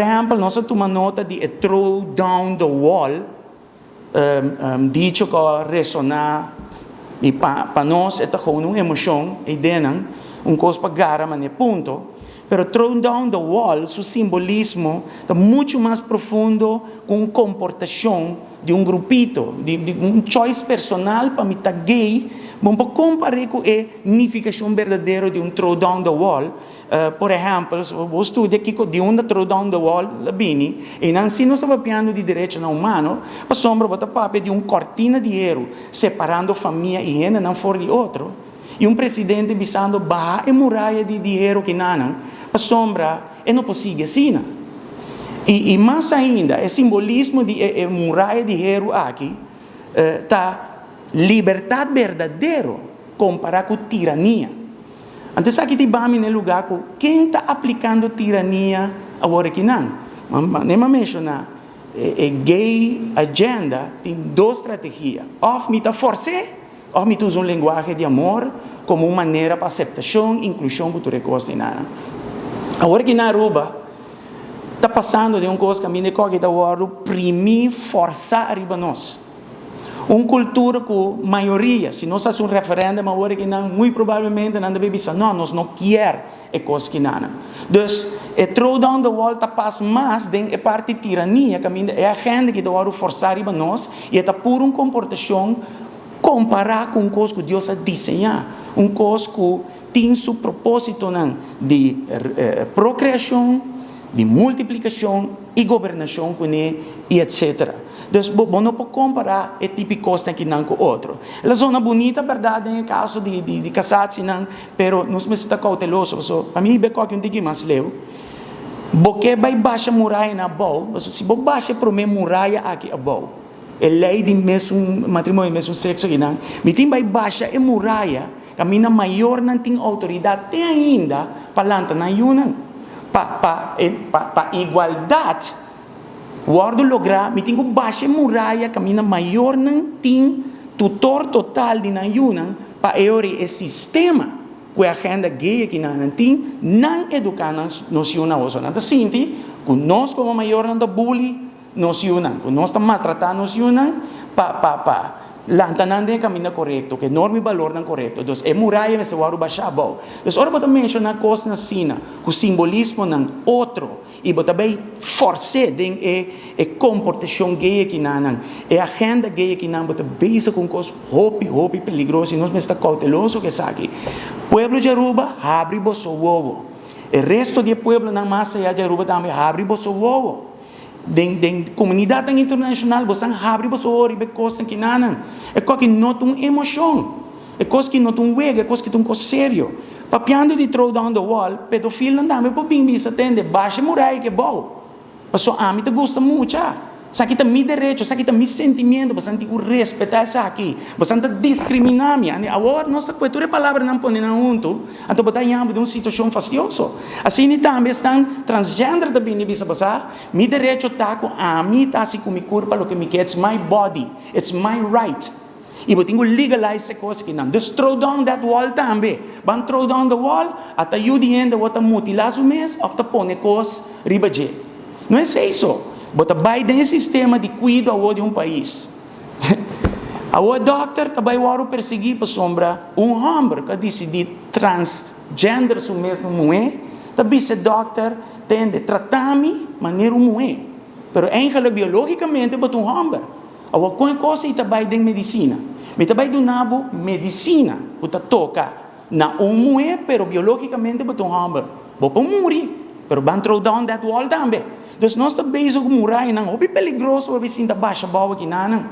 Ehempel, nos a tuma nota di e "throw down the wall", dicho ku a resoná i pa nos ta gewoon un emoshon, idea, un kos pa gara mane punto. Pero "throw down the wall", su simbolismo ta muchu mas profundo ku un komportashon di un grupito, di un choice personal pa mi ta gay, bon pa kompará ku e nifikashon berdadero di un "throw down the wall". Por ehèmpel, bo studia aki di unda "throw down the wall" a bini, i nan si nos ta papiando di derecho humano, pasombra bo ta papia di un kortina di heru, separando famia i hende nan for di otro. I un presidente bisando baha e muraya di heru akinan, pasombra e no por sigui asina. I mas ainda, e simbolismo di e muraya di heru aki ta libertat berdadero kompará ku tirania. Anto, aki tin bami na lugá ku ken ta aplikando tirania awor akinan. Nem a menshoná, e gay agenda tin dos strategia. Òf mi ta forsa, òf mi usa un lenguahe di amor komo un manera pa aseptashon, inklushon, kultura i kos nada. Awor aki na Aruba, ta pasando di un kos ku ami ku ta primi forsa ariba nos. Un kultura ku mayoria, si nos hasi un referèndum awor akinan, muy probablemente nan ta bisa, no, nos no ke e kos akinan. Dus, e "throw down the wall" ta pas mas den e parti tirania, kaminda e agenda ku ta forsa ariba nos, i ta puro un komportashon kompará ku un kos ku Dios a diseñá, un kos ku tin su propósito di prokreashon, di multiplikashon i gobernashon kuné i etc. Dus bo no por kompará e tipo di kos akinan ku otro. El a zona bunita, berdat, den kaso di kasá, pero nos mester ta kouteloso. So, pa mi, bai un tiki mas leu. Bo ke bai basha muraya nan abou, si bo basha promé muraya aki abou, e lei di mesun matrimonio, mesun sekso akinan, mi tin bai basha e muraya, kaminda mayornan tin outoridat te ainda pa lanta nan yunan. Pa igualdat wòrdu lográ, mi tin ku basha muraya, kaminda mayornan tin tutor total di nan yunan, pa e sistema ku e agenda gay akinan tin, nan eduká nos yunan oso. Nan ta sinti ku nos komo mayornan ta bully nos yunan, ku nos ta maltratá nos yunan pa lanta nan den kaminda korekto, ku norma i valornan korekto. Dus e muraya mester wòrdu bashá abou. Dus ora bo ta menshoná kos asina, ku simbolismonan otro, i bo ta bai forsa den e komportashon gay akinan, e agenda gay akinan, bo ta bezig ku kos hopi, hopi peligroso, i nos mester ta kouteloso ku esaki. Pueblo di Aruba, habri boso wowo. E resto di pueblonan mas ayá di Aruba tambe, habri boso wowo. Den komunidat internashonal, boso habri boso wowo i kos akinan. E kos ku no ta un emoshon. E kos ku no ta un wega, e kos ku ta un kos serio. Papiando di "throw down the wall", pedofilo tambe por bin bisa, tende, basha muraya aki abou. Paso ami ta gusta mucha. Esaki ta mi derecho, esaki ta mi sentimentu, bo tin ku respetá esaki. Bo ta diskriminá mi. Awor, nos ta ku e palabranan pone nan huntu, anto bo ta den un situashon fastioso. Asina tambe esnan transgender tambe bisa bo, mi derecho ta ku ami ta hasi ku mi kurpa loke mi ke, it's my body, it's my right. I bo tin ku legalize e kos akinan. Dus throw down that wall tambe. Ban throw down the wall, ata yu di hende bo ta mutilá su mes, òf ta pone kos riba dje. No ta esei. Bo ta bai den sistema di kuido di un pais. E dòkter tambe a persiguí pasombra un hòmber ku a disidí transgender su mes muhé, ta bisa dòkter tende trata mi manera un muhé. Pero eigenlijk biológikamente bo ta un hòmber. Awor kon kos ta bai den medisina. Mi ta bai duna bo medisina, ku ta toka na un muhé, pero biológikamente bo ta un hòmber. Bo por muri, pero ban throw down that wall tambe. Dus nos ta bezig ku murayanan, hopi peligroso, bo sinta basha abou akinan.